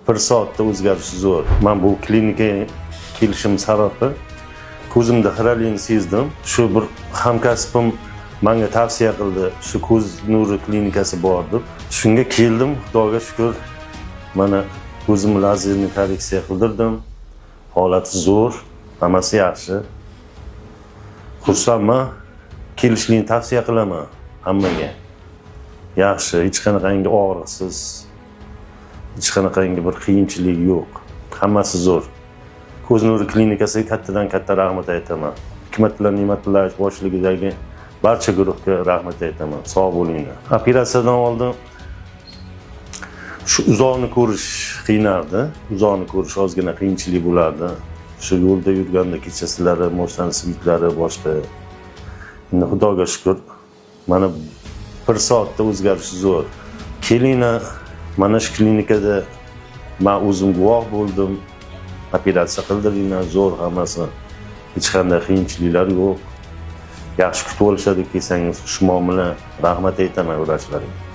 Bir soatda o'zgarish zo'r. Man bu klinikaga kelishim sababi ko'zimda xiralikni sezdim. Shu bir hamkasbim manga tavsiya qildi, shu Ko'z nuri klinikasi bor deb. Shunga keldim, Xudoga shukur, mana ko'zimni lazerni korreksiya qildirdim. Holati zo'r, hammasi yaxshi. Xursandman. Kelishlikni tavsiya qilaman hammaga. Yaxshi, hech qanaqangi og'riqsiz, hech qanaqangi bir qiyinchilik yo'q. Hammasi zo'r. Ko'z nuri klinikasiga kattadan katta rahmat aytaman. Hikmatullo Ne'matullayev boshchiligidagi barcha guruhga rahmat aytaman. Sog' bo'linglar. Operatsiyadan oldin shu uzoqni ko'rish qiynardi. Uzoqni ko'rish ozgina qiyinchilik bo'lardi. Shu yo'lda yurganda kechasilari moshinani свет lari boshqa. Endi Xudoga shukur, mana bir soatda o'zgarish zo'r. Kelinglar, mana shu klinikada man o'zim guvoh bo'ldim. Operatsiya qildiringlar, zo'r hammasi. Hech qanday qiyinchiliklar yo'q. Yaxshi kutib olishadi kelsangiz, xush muomala. Rahmat aytaman vrachlarga.